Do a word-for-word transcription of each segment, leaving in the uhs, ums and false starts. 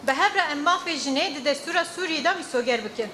Bi hev re em mafê jinê di destûra Sûriyê de mîsoger bikin.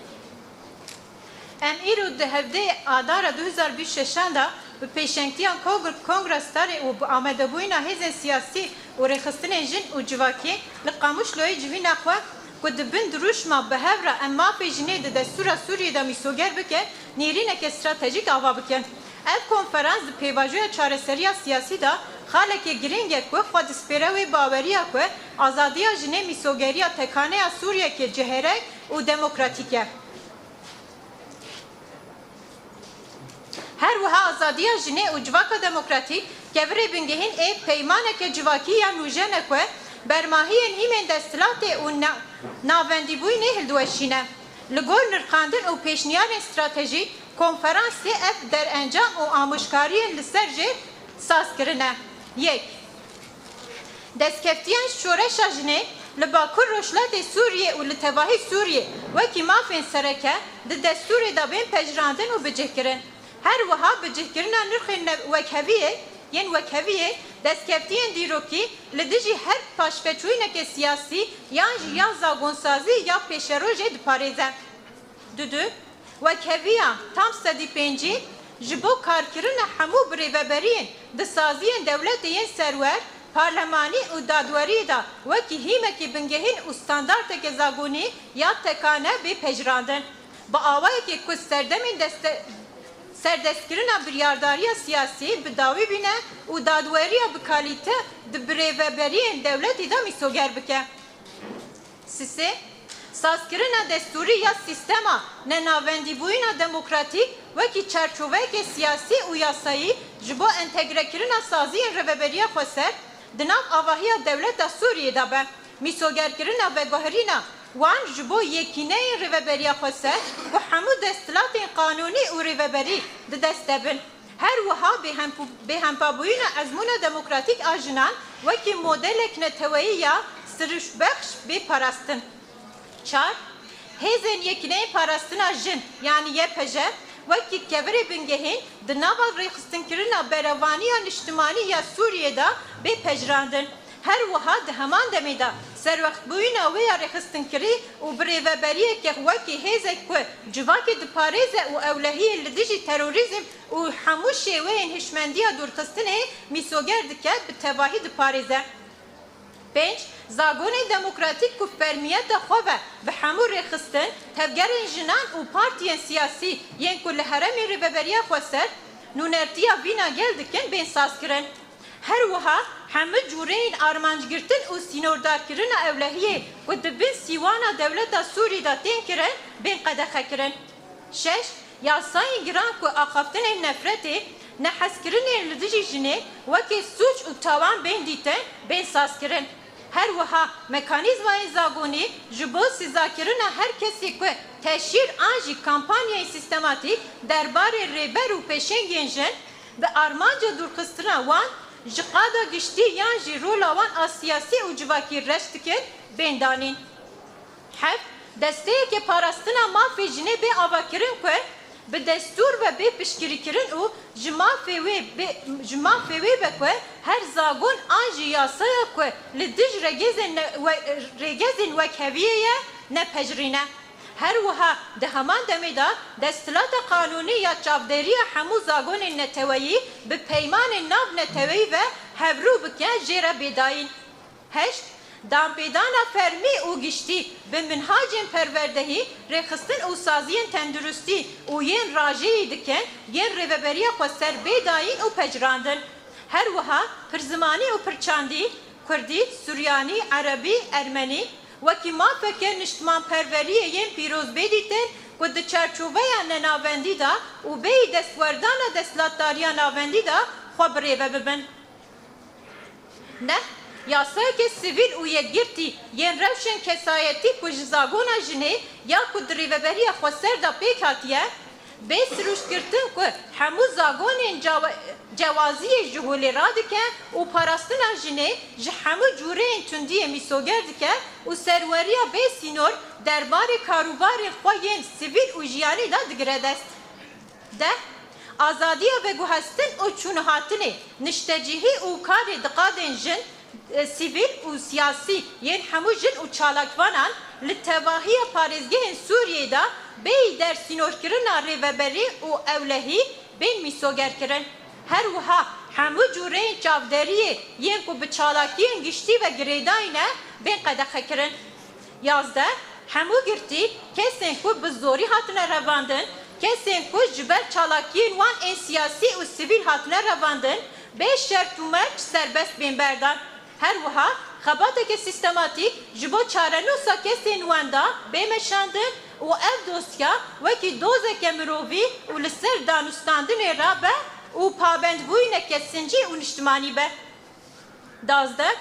Em îro di hevdeh Adara du hezar bîst şeşan de bi pêşengtiya Kong-, Kongra Starê û bi amadebûyîna hêzên siyasî û rêxistinên jin û civakî li Qamişloyê civîna xwe ku di bin dirûşma bi hev re em mafê jinê di destûra Sûriyê de mîsoger bikin, nêrîneke stratejîk ava bikin. Ev konferans di pêvajoya çareseriya siyasî de xaleke girîng e ku xwe dispêre wê baweriya ku azadiya jinê mîsogeriya tekaneya Sûriyekê cihêrek û demokratîk e. Her wiha azadiya jinê û civaka demokratîk kevirê bingehîn ê peymaneke civakî ya nûjen e ku bermahiyên hîmên desthilatê û na-, navendîbûyînê hildiweşîne. Li gor nirxandin û pêşniyarên stratejîk, konferansê ev derencam û amûjkariyên li ser jê saz kirine. Yek. Destkeftiyên şoreşa jinê li Bakur Rojhilatê Sûriyê û li tevahî Sûriyê wekî mafên sereke di destûrê de bên pejirandin û bicihkirin. Her wiha bicihkirina nirxên ne-, wekheviyê, yên wekheviyê, destkeftiyên dîrokî li dijî her paşveçûyîneke siyasî yan jî ya zagonsazî ya pêşerojê diparêze. Dudu, wekheviya tam sedî pêncî ji bo karkirina hemû birêveberiyên di saziyên dewletê yên serwer, parlemanî û dadweriyê de wekî hîmekî bingehîn û standarteke zagonî ya tekane bê pejirandin. Bi awayekê ku serdemên deste-, serdestkirina biryardariya siyasî bi dawî bîne û dadweriya bi kalîte di birêveberiyên dewletî de mîsoger bike. Sisê, sazkirina destûrî ya sîstema nenavendîbûyîna demokratîk wekî çarçoveyeke siyasî û yasayî ji bo entegrekirina saziyên Rêveberiya Xweser di nav avahiya dewleta Sûriyê de be. Mîsogerkirina veguherîna wan ji bo yekîneyên Rêveberiya Xweser ku hemû desthilatên qanûnî û rêveberî di dest de bin. Her wiha bêhemp-, bêhempabûyîna ezmûna demokratîk a jinan wekî modelek neteweyî ya sirûştbexş bê parastin. Çar, Hêzên Yekîneyên Parastina Jin, yanî Y P J, wekî kevirê bingehîn di nava rêxistinkirina berevaniya niştimanî ya Sûriyê de bê pejirandin. Her wiha di heman demê de serwextbûyîna wê ya rêxistinkirî û birêveberiyeke wekî hêzek ku civakê diparêze û ewlehiyê li dijî terorîzm û hemû şêweyên hişmendiya dûrxistinê mîsoger dike, bi tevahî diparêze. Pênc, Zagonên demokratîk ku fermiyeta xwe ve bi hemû rêxistin, tevgerên jinan û partiyên siyasî yên ku li herêmên Rêveberiya Xweser nûnertiya vîna gel dikin, bên sazkirin. Her wiha hemû cûreyên armancgirtin û sînordarkirina ewlehiyê ku di bin sîwana dewleta Sûrî de tên kirin, bên qedexekirin. Şeş, Yasayên giran ku axaftinên nefretê, nehezkirinên li dijî jinê wekî sûc û tawan bên dîtin, bên sazkirin. Her wiha mekanîzmayên zagonî ji bo sizakirina her kesî ku teşhîr an jî kampanyayên sîstematîk derbarê rêber û pêşengên jin, bi armanca dûrxistina wan ji qada giştî yan jî rola wan a siyasî û civakî reş dikin, bên danîn. Heft, desteyeke parastina mafê jinê bê avakirin ku bi destûr ve bê piştgirîkirin û ji mafê wê bê, ji mafê wê be ku her zagon an jî yasaya ku li dij rêgezên ne-, we-, rêgezên wekheviyê ye, nepejirîne. Her wiha di heman demê de desthilata qanûnî ya çavdêriya hemû zagonên neteweyî bi peymanên navneteweyî ve hevrû bike, jê re bê dayîn. Heşt, Danpêdana fermî û giştî bi minhacên perwerdehî, rêxistin û saziyên tenduristî û yên rajeyî dikin, yên Rêveberiya Xweser bê dayîn û pejirandin. Her wiha pirzimanî û pirçandî, kurdî, suryanî, erebî, ermenî, wekî mafeke niştimanperweriyê yên pîroz bê dîtin ku di çarçoveya nenavendî de û bêyî destwerdana desthilatdariya navendî de xwe birêve bibin. Neh, yasayeke sivîl û yekgirtî yên rewşên kesayetî ku ji zagona jinê ya ku di Rêveberiya Xweser de pêk hatiye, bê sirûştgirtin ku hemû zagonên cawe-, cewaziyê ji holê radike û parastina jinê ji hemû cûreyên tundiyê mîsoger dike û serweriya bê sînor derbarê karûbarên xwe yên sivîl û jiyanî de digire dest. Deh, Azadiya veguhestin û çûnûhatinê, niştecihî û karê di qadên jin, sivîl û siyasî yên hemû jin û çalakvanan li tevahiya parêzgehên Sûriyê de bêyî dersînorkirina rêveberî û ewlehî bên mîsogerkirin. Her wiha hemû cûreyên çavderiyê yên ku bi çalakiyên giştî ve girêdayî ne, bên qedexekirin. Yazdeh, hemû girtî, kesên ku bi zorî hatine revandin, kesên ku ji ber çalakiyên wan ên siyasî û sivîl hatine revandin, bê şert û merc serbest bên berdan. Her wiha xebateke sîstematîk ji bo çarenûsa kesên wenda bê meşandin û ev dosya wekî dozeke mirovî û li ser danûstandinê rabe û pabendbûyîneke sincî û niştimanî be. Duwazdeh,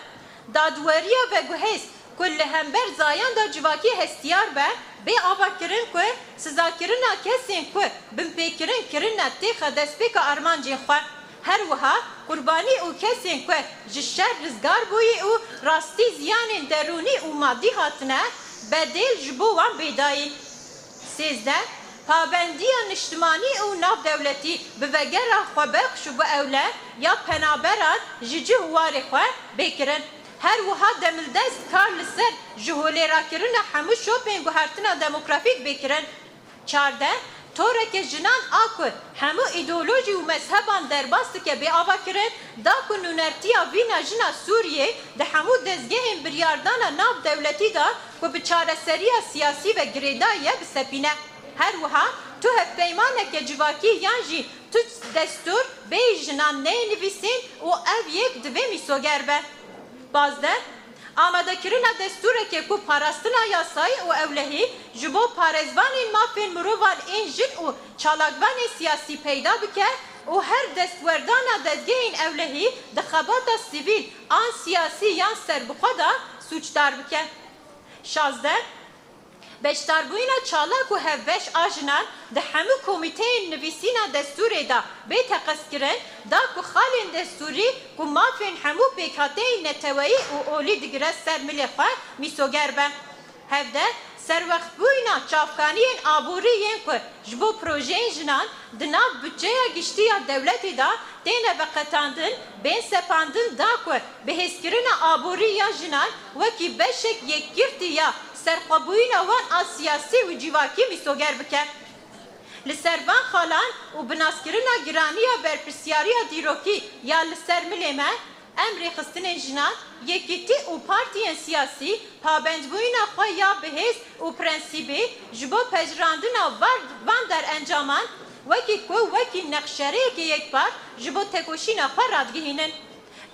dadweriya veguhêz ku li hember zayenda civakî hestiyar be, bê avakirin ku sizakirina kesên ku binpêkirin kirine têxa destpêka armancên xwe. Her wiha qurbanî û kesên ku ji şer rizgar bûyî û rastî ziyanên derûnî û madî hatine, bedêl ji bo wan bê dayîn. Sêzdeh, pabendiya niştimanî û navdewletî bi vegera xwebexş û biewle ya penaberan ji cih û warê xwe bê kirin. Her wiha demildest kar li ser ji holêrakirina hemû şopên guhertina demografîk bê kirin. Çardeh, toreke jinan a ku hemû îdeolojî û mezheban derbas dike bê avakirin, da ku nûnertiya vîna jina Sûriyê di hemû dezgehên biryardana navdewletî de ku bi çareseriya siyasî ve girêdayî ye, bisepîne. Her wiha tu hevpeymaneke civakî yan jî tu destûr bêyî jinan neyê nivîsîn û ev yek divê mîsoger be. Pazdeh, amadekirina destûreke ku parastina yasayî û ewlehî ji bo parêzvanên mafên mirovan ên jin û çalakvanên siyasî peyda bike û her destwerdana dezgehên ewlehî di xebata sivîl an siyasî yan serbixwe de sûcdar bike. Şazdeh, beşdarbûyîna çalak û hevbeş a jinan di hemû komîteyên nivîsîna destûrê de bê teqezkirin, da ku xalên destûrî ku mafên hemû pêkhateyên neteweyî û olî digire ser milê xwe, mîsoger be. Hevdeh, serwextbûyîna çavkaniyên aborî yên ku ji bo projeyên jinan di nav budceya giştî ya dewletê de têne veqetandin, bên sepandin, da ku bihêzkirina aborî ya jinan wekî beşek yekgirtî ya serxwebûyîna wan a siyasî û civakî mîsoger bike. Li ser van xalan û binaskirina giraniya berpirsyariya dîrokî ya li ser milê me, em rêxistinên jinan, yekîtî û partiyên siyasî pabendbûyîna xwe ya bihêz û prensîbî ji bo pejirandina var-, van derencaman wekî ku wekî nexşerêyeke yekpar ji bo tekoşîna xwe radigihînin.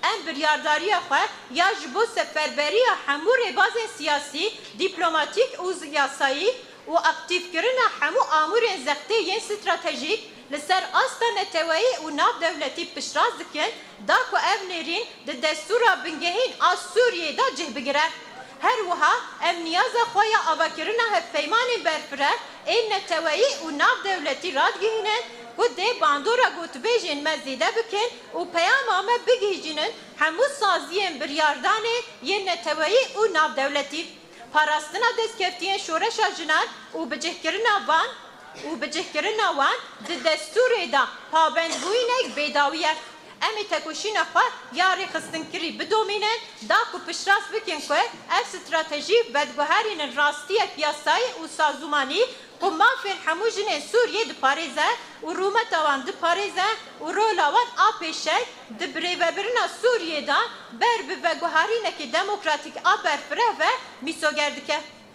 Em biryardariya xwe ya ji bo seferberiya hemû rêbazên siyasî, dîplomatîk û yasayî û aktîfkirina hemû amûrên zextê yên stratejîk li ser asta neteweyî û navdewletî piştrast dikin, da ku ev nêrîn di destûra bingehîn a Sûriyê de cih bigire. Her wiha em niyaza xwe ya avakirina hevpeymanên berfireh ên neteweyî û navdewletî radigihînin ku dê bandora gotibêjên me zêde bikin û peyama me bigihîjînin hemû saziyên biryardanê yên neteweyî û navdewletî. Parastina destkeftiyên şoreşa jinan û bicihkirina van û bicihkirina wan di destûrê de pabendbûyînek bêdawî ye. Em ê tekoşîna xwe ya rêxistinkirî bidomînin, da ku piştrast bikin ku ev stratejî veguherînin rastiyek yasayî û sazûmanî ku mafên hemû jinên Sûriyê diparêze û rûmeta wan diparêze û rola wan a pêşeng di birêvebirina Sûriyê de ber bi veguherînekê demokratîk a berfireh ve mîsoger dike.